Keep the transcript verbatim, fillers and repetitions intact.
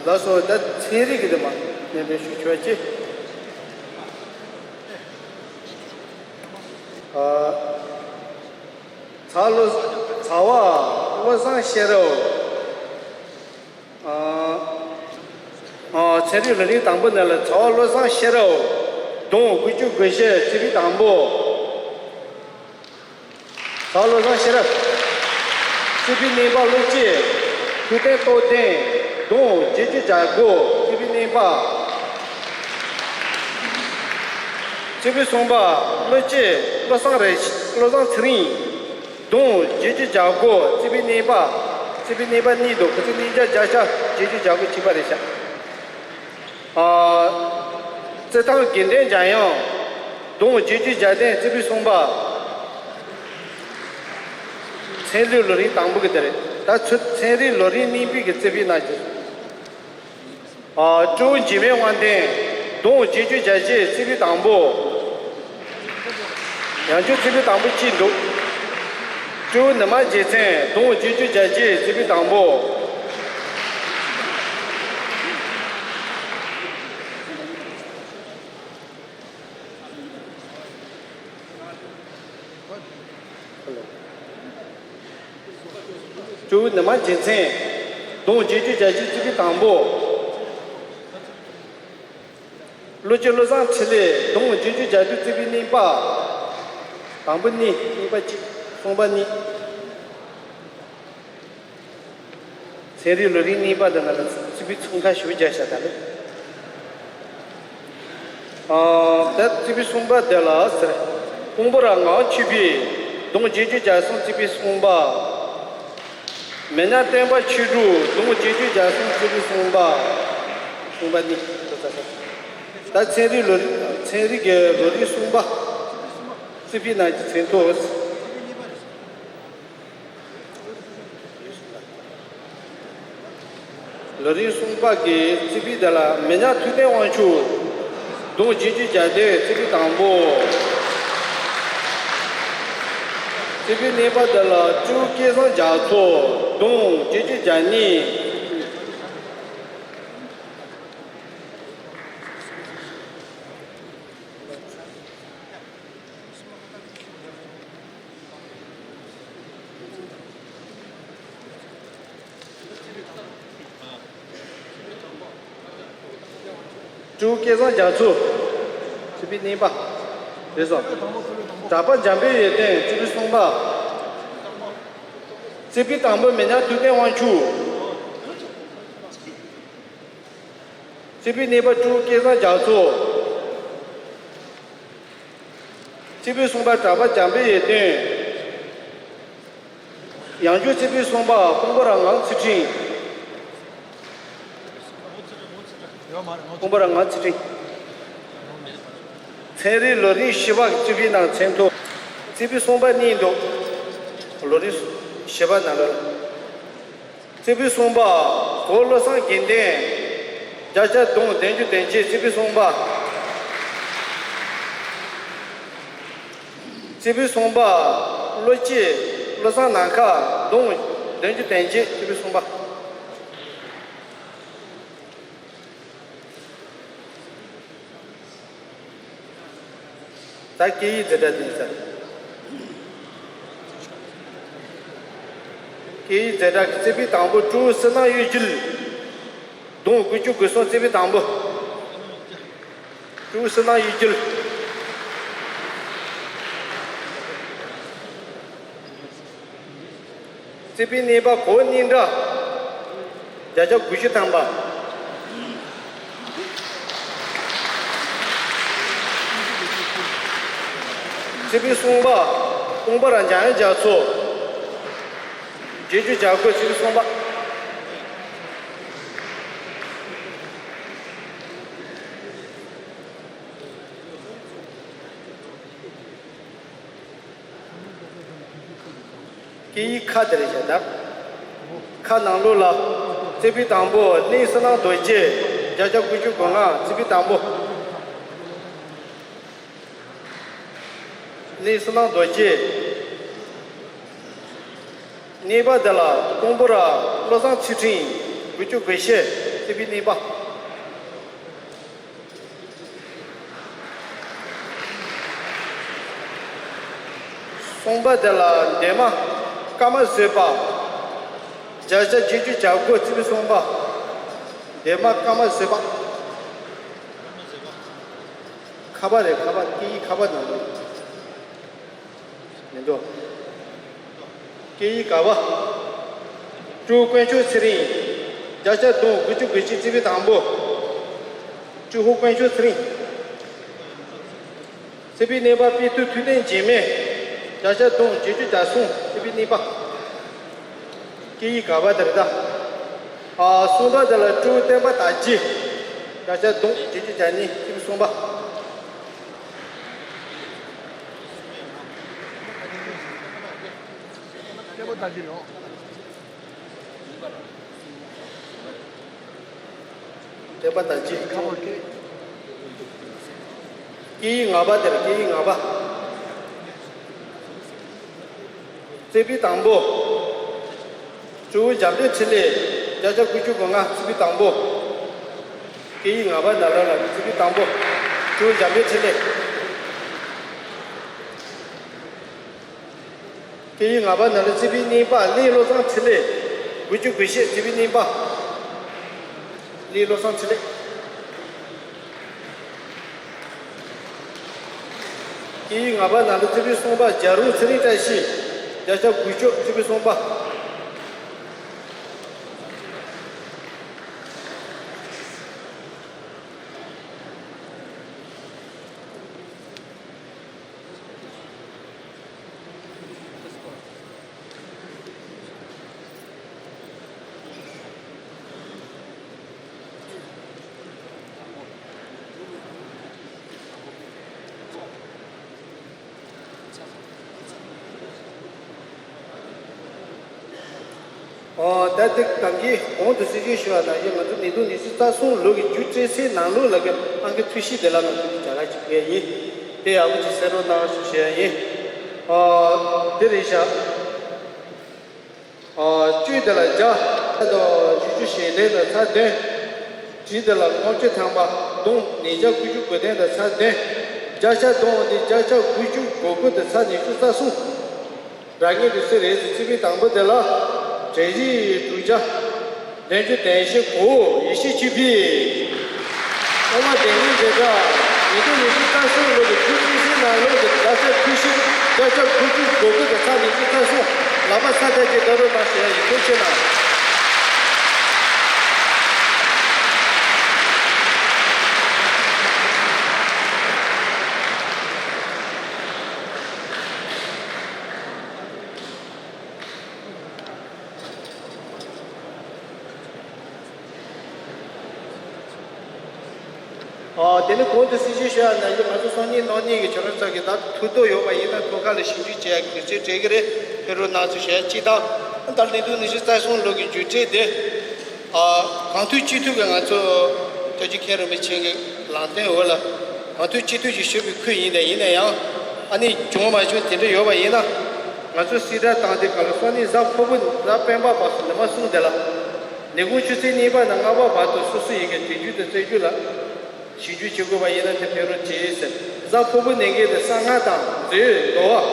ལགས་སོ། ད་ཚན་རིག་གི་དེ་མ་སྙན་སྒྲོན་ཞུ་ཆོག་ཅིག་ཨ། ཚ་བློ། ཚ་བ་བློ་བཟང་ཤེས་རབ། ཨ། ཨ། ཚན་རིག་ལོ་རིམ་དང་པོ་ནང་ལ་ཚ་བ་བློ་བཟང་ཤེས་རབ། གདུང་དགུ་བཅུ་གོ་བཞི་རྩིས་དཔེ་དང་པོ། ཚ་བ་བློ་བཟང་ཤེས་རབ། རྩིས་དཔེ་གཉིས་པ་བློ་སྐྱེས་ཐུབ་བསྟན་སྟོབས་ལྡན། གདུང་བརྒྱད་ཅུ་གྱ་དགུ་རྩིས་དཔེ་གཉིས་པ། རྩིས་དཔེ་གསུམ་པ་བློ་སྐྱེས་བློ་བཟང་རེ། བློ་བཟང་ཚེ་རིང་། གདུང་བརྒྱད་ཅུ་གྱ་དགུ་རྩིས་དཔེ་གཉིས་པ། རྩིས་དཔེ་གཉིས་པ་གཉིས་འདུག་ཁོ་ཚོ་གཉིས་ཆ་བརྒྱ་ཆ་བརྒྱད་ཅུ་གྱ་དགུ་ཕྱིན་པ་རེད་ཤག་ཨ། རྩེད་ཐང་དགེ་ལྡན་འཇམ་དབྱངས། གདུང་བརྒྱད་ཅུ་གྱ་བདུན་རྩིས་དཔེ་གསུམ་པ། ཚན་རིག་ལོ་རིམ་དང་པོ་གི་དེ་རེད། ད་ཚུ་ཚན་རིག་ལོ་རིམ་གཉིས་པའི་གི་རྩིས་དཔེ་ནང་གི། ཨ། སྤྲེའུ་འཇིགས་མེད་དབང་ལྡན། གདུང་བརྒྱད་ཅུ་གྱ་བརྒྱད་རྩིས་དཔེ་དང་པོ། ཡང་བསྐྱར་རྩིས་དཔེ་དང་པོ་གཅིག་འདུག་སྤྲེའུ་ནུ་མ་རྗེ་བཙུན། གདུང་བརྒྱད་ཅུ་གྱ་བརྒྱད་རྩིས་དཔེ་དང་པོ། སྤྲེའུ་ནུ་མ་རྗེ་བཙུན། གདུང་བརྒྱད་ཅུ་གྱ་བཞི་རྩིས་དཔེ་དང་པོ། བློ་སྐྱེས་བློ་བཟང་འཕྲིན་ལས། གདུང་བརྒྱད་ཅུ་གྱ་བདུན་རྩིས་དཔེ་གཉིས་པ། དང་པོ་གཉིས། གཉིས་པ་གཅིག་གསུམ་པ་གཉིས། ཚན་རིག་ལོ་རིམ་གཉིས་པ་འདི་ནང་ལ་རྩིས་དཔེ་ཚུགས་ཁ་ཞུ་རྒྱག་བྱ་ད་ལེ། ཨ། ད་རྩིས་དཔེ་གསུམ་པ་འདི་ལ་ཟེར། ཀོང་པོ་ར་ངག་ཆོས་འཕེལ། གདུང་བརྒྱད་ཅུ་གྱ་གསུམ་རྩིས་དཔེ་གསུམ་པ། མི་ཉག་བསྟན་པ་ཆོས་དྲུག་གདུང་བརྒྱད་ཅུ་གྱ་གསུམ་རྩིས་དཔེ་གསུམ་པ། གསུམ་པ་ནི། ད་ཚན་རིག་ལོ། ཚན་རིག་གི་ལོ་རིམ་གསུམ་པ། རྩིས་དཔེ་ནང་གི་མཚན་ཐོ། ལོ་རིམ་གསུམ་པ་གི་རྩིས་དཔེ་དེ་ལ་མི་ཉག་ཐུབ་བསྟན་དབང་ཕྱུག་གདུང་བརྒྱད་ཅུ་གྱ་བདུན་རྩིས་དཔེ་དང་པོ། རྩིས་དཔེ་གཉིས་པ་དེ་ལ་སྤྲེའུ་སྐལ་བཟང་རྒྱ་མཚོ་གདུང་བརྒྱད་ཅུ་གྱ་གཉིས། སྤྲེའུ་སྐལ་བཟང་རྒྱ་མཚོ། རྩིས་དཔེ་གཉིས་པ། རེད་སོང་། གྲགས་པ་འཇམ་པའི་ཡོན་ཏན་རྩིས་དཔེ་གསུམ་པ། རྩིས་དཔེ་དང་པོ་མི་ཉག་ཐུབ་བསྟན་དབང་ཕྱུག་རྩིས་དཔེ་གཉིས་པ་སྤྲེའུ་སྐལ་བཟང་རྒྱ་མཚོ། རྩིས་དཔེ་གསུམ་པ་གྲགས་པ་འཇམ་པའི་ཡོན་ཏན། ཡང་བསྐྱར་རྩིས་དཔེ་གསུམ་པ་ཀོང་པོ་ར་ངག་ཚུལ་ཁྲིམས། ཀོང་པོ་ར་ངག་ཚུལ་ཁྲིམས། ཚན་རིག་ལོ་རིམ་བཞི་པ་གི་རྩིས་དཔེ་ནང་མཚན་ཐོ། རྩིས་དཔེ་གསུམ་པ་གཉིས་འདུག་ལོ་རིམ་བཞི་པ་ནང་ལ། རྩིས་དཔེ་གསུམ་པ། གོ་བློ་བཟང་དགེ་ལྡན། བརྒྱ་ཆ་གདུང་བདུན་ཅུ་དོན་གཅིག་རྩིས་དཔེ་གསུམ་པ། རྩིས་དཔེ་གསུམ་པ། བློ་སྐྱེས་བློ་བཟང་ནམ་མཁའ་གདུང་བདུན་ཅུ་དོན་གཅིག་རྩིས་དཔེ་གསུམ་པ། ད་སྐད་ཡིག་འཛིན་གྲྭ་དེ་ཡིན་ས་རེད། སྐད་ཡིག་འཛིན་གྲྭ་གི་རྩིས་དཔེ་དང་པོ་སྤྲེའུ་བསོད་ནམས་གཡོ་སྒྱུ། གདུང་དགུ་བཅུ་གོ་གསུམ་རྩིས་དཔེ་དང་པོ། སྤྲེའུ་བསོད་ནམས་གཡོ་སྒྱུ། རྩིས་དཔེ་གཉིས་པ་གོ་སྙིང་འདྲ། བརྒྱ་ཆ་དགུ་བཅུ་ཐམ་པ། རྩིས་དཔེ་གསུམ་པ་ཀོང་པོ་ར་འཇམ་དབྱངས་རྒྱ་མཚོ། བརྒྱད་ཅུ་གྱ་དགུ་རྩིས་དཔེ་གསུམ་པ། སྐད་ཡིག་ཁ་དེ་རེད་བཞག་ད། ཁ་ནང་ལོགས་ལ། རྩིས་དཔེ་དང་པོ་གླིང་བསོད་ནམས་རྡོ་རྗེ། བརྒྱ་ཆ་དགུ་བཅུ་གོ་ལྔ་རྩིས་དཔེ་དང་པོ། གླིང་བསོད་ནམས་རྡོ་རྗེ། གཉིས་པ་དེ་ལ་ཀོང་པོ་ར་བློ་བཟང་ཚུལ་ཁྲིམས། དགུ་བཅུ་གོ་བཞི། བྱས་པའི་གནས་པ། གསུམ་པ་དེ་ལ་འདན་མ་སྐར་མ་བཟོས་པ། བརྒྱ་ཆ་བརྒྱད་ཅུ་གྱ་དགུ་བརྩིས་པའི་གསུམ་པ། འདན་མ་སྐར་མ་བཟོས་པ། ཁ་པར་རེད། ཁ་པར། སྐད་ཡིག་ཁ་པར་ནང་དུ་མི་འདུག་སྐད་ཡིག་ག་པ། ཀྲུའུ་དཀོན་མཆོག་ཚེ་རིང་། བརྒྱ་ཆ་བདུན་དགུ་བཅུ་གོ་གཅིག་བརྩིས་པའི་དང་པོ། ཀྲུའུ་ཧུ་དཀོན་མཆོག་ཚེ་རིང་། བརྩིས་པའི་གནས་པ། དཔེ་ཐུབ་ཐུབ་བསྟན་འཇིགས་མེད། བརྒྱ་ཆ་བདུན་བརྒྱད་ཅུ་གྱ་གསུམ་བརྩིས་པའི་གནས་པ། སྐད་ཡིག་ག་པ་དེ་རེད་ད། ཨ། གསུམ་པ་དེ་ལ་ཀྲུའུ་བསྟན་པ་དར་རྒྱས། བརྒྱ་ཆ་བདུན་བརྒྱད་ཅུ་གྱ་གཉིས་བརྩིས་པའི་གསུམ་པ། བསྟན་པ་དར་རྒྱས། སྐད་ཡིག་ང་པ་དེར། སྐད་ཡིག་ང་པ། བརྩིས་པའི་དང་པོ། ཀྲུའུ་འཇམ་དཔལ་འཕྲིན་ལས། བརྒྱ་ཆ་དགུ་བཅུ་གོ་ལྔ་བརྩིས་པའི་དང་པོ། སྐད་ཡིག་ང་པ་ནང་ལོགས་ལ་བརྩིས་པའི་དང་པོ། ཀྲུའུ་འཇམ་དཔལ་འཕྲིན་ལས། སྐད་ཡིག་ང་པ་ནང་ལ་བརྩིས་པའི་གནས་པ། གླེ་བློ་བཟང་འཕྲིན་ལས། དགུ་བཅུ་གོ་བཞི་བརྩིས་པའི་གནས་པ། གླེ་བློ་བཟང་འཕྲིན་ལས། སྐད་ཡིག་ང་པ་ནང་ལ་བརྩིས་པའི་གསུམ་པ། རྒྱལ་རོང་ཚེ་རིང་བཀྲ་ཤིས། བརྒྱ་ཆ་དགུ་བཅུ་བརྩིས་པའི་གསུམ་པ། ཨོ། ད་དེ་གང་གི་གོང་དུ་གསལ་བཤད་ཞུ་བ་ནང་བཞིན། ང་ཚོ་ཉིས་སྟོང་ཉི་ཤུ་རྩ་གསུམ་ལོ་གི་རྒྱུགས་སྤྲད་སའི་ནང་ལོགས་ལ་གི་ཨང་ཀི་ཐུགས་གཤིས་དེ་ལ་ང་ཚོ་གི་བྱ་དགའ་ཅིག་སྤྲད་ཡིན། དེ་ཡག་པོ་ཅིག་གསན་རོགས་གནང་ཞུ་བྱས་ཡིན། ཨོ། དེ་རེད་ཤག་ཨོ། བཅུ་དེ་ལ་བརྒྱ་དང་བཞི་བཅུ་ཞེ་བདུན་དང་ཚེག་བདུན། བཞི་དེ་ལ་ལྔ་བཅུ་ཐམ་པ། བདུན་ཉིས་བརྒྱ་དགུ་བཅུ་གོ་བདུན་དང་ཚེག་བདུན། བརྒྱ་ཆ་བདུན་དེ་བརྒྱ་ཆ་དགུ་བཅུ་གོ་དགུ་དང་ཚེག་ཉི་ཤུ་རྩ་གསུམ། རང་ཉིད་ཀྱི་སུ་རེད་ཟེར་བརྩིས་པའི་དང་པོ་དེ་ལ། གྲལ་རིམ་དྲུག་བརྒྱ། བདུན་ཅུ་དོན་བཞི་གོ། ཡེ་ཤེས་ཆོས་འཕེལ། ཨོ་མ་དེ་ཉིད་དེ་འདྲ། ཉིས་སྟོང་ཉི་ཤུ་རྩ་གསུམ་ལོ་གི་རྒྱུགས་སྤྲད་སའི་ནང་ལོགས་ཀྱི་བརྡ་གསར་ཐུགས་གཤིས། བརྒྱ་ཆ་དགུ་བཅུ་གོ་དགུ་དང་ཚེག་ཉི་ཤུ་རྩ་གསུམ། ལག་པ་ཚ་ཐལ་གྱིས་བརྡ་རོགས་གནང་ཞུ་ཡ་ཡིན། ཐུགས་རྗེ་གནང་། ཨ། དེ་ནི་གོང་དུ་གསལ་བཤད་ཞུ་ཡ་ནང་བཞིན། ང་ཚོ་སང་ཉིན་གནངས་ཉིན་གྱི་ཁྱེད་རང་ཚོ་གི་ད་ཐུགས་འདོད་ཡོད་པ་ཡིན་ན། ཐུགས་ཁ་ལ་ཞིབ་འཇུག་བྱེད་ཡ་གི་དུས་ཚོད་སྤྲད་ཀྱི་རེད། ཕེབས་རོགས་གནང་ཞུ་ཡ་གཅིག་དང་། ད་ལྟ་ཉིས་སྟོང་ཉི་ཤུ་རྩ་གསུམ་ལོ་གི་རྒྱུགས་སྤྲད་དེ། ཨ། གང་ཐུབ་ཅི་ཐུབ་ཀྱིས་ང་ཚོ་སྐྱབས་རྗེ་མཁན་རིན་པོ་ཆེ་གི་ལམ་སྟོན་འོག་ལ་གང་ཐུབ་ཅི་ཐུབ་ཀྱིས་ཞུས་པའི་ཁུལ་ཡིན། དེ་ཡིན་ན་ཡང་། ཨ་ནི་བྱུང་མ་བྱུང་དེ་འདྲ་ཡོད་པ་ཡིན་ན། ང་ཚོ་གསལ་བསྒྲགས་བཏང་དུས་སྒང་ལ། སང་ཉིན་གཟའ་ཕུར་བུ། གཟའ་སྤེན་པ་བར་དུ་ཉི་མ་གསུམ་དེ་ལ། ལས་ཁུངས་ཆུ་ཚོད་གཉིས་པ་ནས་ལྔ་པ་བར་དུ་སོ་སོ་ཡི་གེ་དེབ་སྐྱེལ་དང་རྩོད་རྒྱུགས་ལ་ཞིབ་འཇུག་བྱེད་དགོས་པ་ཡིན་ན་དེ་ཕེབས་རོགས་བྱེད་ཟེར། གཟའ་ཕུར་བུ་ཉིན་དཀྱིལ་དེ་གསང་སྔགས་དང་མཛོད། འདུལ་བ།